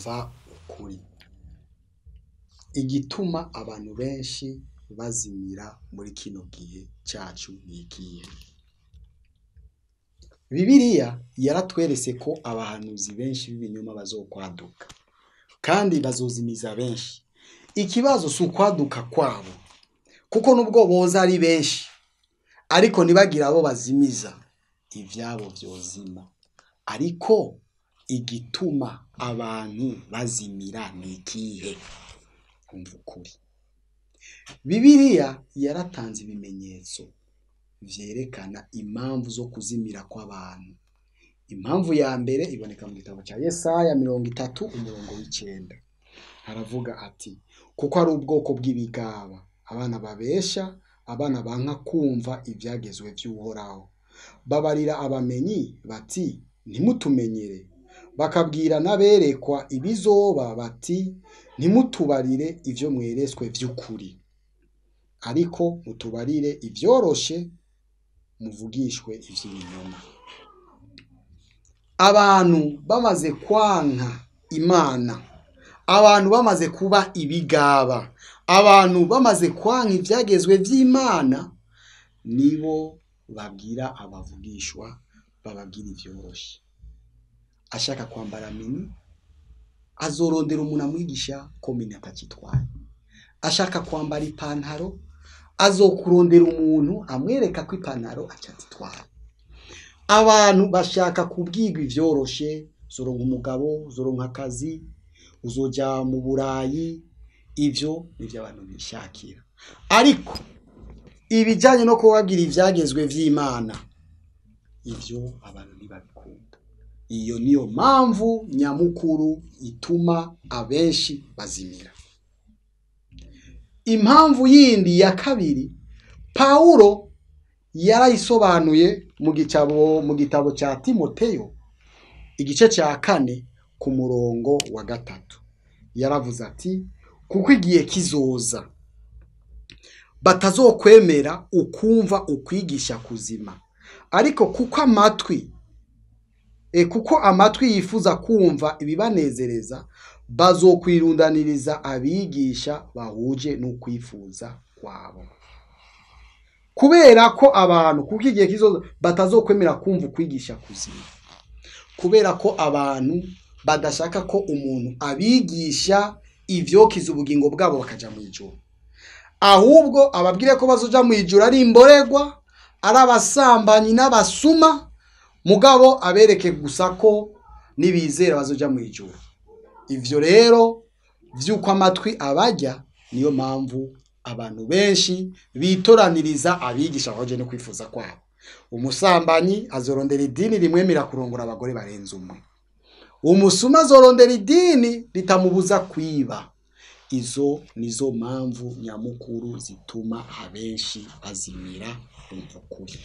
Umva ukuri. Igituma abantu benshi bazimira muri kino gihe cyacu ni ikihe? Bibiliya yaratweretse ko abahanuzi benshi b'ibinyoma bazokwaduka kandi bazozimiza benshi. Ikibazo si ukwaduka kwabo, kuko nubwo boza ari benshi ariko ntibagira abo bazimiza, ivyabo vyozima. Ariko igituma abantu bazimira ni ikihe? Umva ukuri. Bibiliya yaratanze ibimenyetso vyerekana impamvu zo kuzimira kw'abantu. Impamvu ya mbere iboneka mu gitabo cya Yesaya 30 umurongo w'9. Haravuga ati: kuko ari ubwoko bw'ibigaba, abana babesha, abana banka kumva ivyagezwe vy'Uhoraho. Babarira abamenyi bati: ntimutumenyere. Bakabwira n'aberekwa ibizoba bati: ntimutubarire ivyo mweretswe vy'ukuri, ariko mutubarire ivyoroshe, muvugishwe ivy'ibinyoma. Abantu bamaze kwanka Imana, abantu bamaze kuba ibigaba, abantu bamaze kwanka ivyagezwe vy'Imana, nibo babwira abavugishwa, bababwira ivyoroshe. Ashaka kwambara mini azorondera umuntu amwigisha ko mini atacitwaye. Ashaka kwambara ipantaro azokurondera umuntu amwereka ko ipantaro acatitwaye. Abantu bashaka kubwirwa ivyoroshe: uzoronka umugabo, uzoronka akazi, uzoja mu Burayi. Ivyo nivyo abantu bishakira. Ariko ibijanye no kubabwira ivyagezwe vy'Imana, ivyo abantu ntibabikunda. Iyo niyo mpamvu nyamukuru ituma abenshi bazimira. Impamvu yindi ya kabiri, Pawulo yarayisobanuye mu gitabo cya Timoteyo igice cya 4 ku murongo wa 3. Yaravuze ati: kuko igihe kizoza batazokwemera ukumva ukwigisha kuzima, ariko kuko amatwi yifuza kumva ibibanezereza, bazokwirundaniriza abigisha bahuje n'ukwifuza kwabo. Kubera ko abantu, kuko igihe kizoza batazokwemera kumva ukwigisha kuzima, kubera ko abantu badashaka ko umuntu abigisha ivyokiza ubugingo bwabo bakaja mu ijuru, ahubwo ababwire ko bazoja mu ijuru ari imboregwa, ari abasambanyi n'abasuma, mugabo abereke gusa ko nibizera bazoja mu ijuru. Ivyo rero vy'uko amatwi abajya, niyo mpamvu abantu benshi bitoraniriza abigisha baje no kwifuza kwabo. Umusambanyi azorondera idini rimwemera kurongora abagore barenze umwe. Umusuma azorondera idini ritamubuza kwiba. Izo nizo mpamvu nyamukuru zituma abenshi bazimira. Umva ukuri.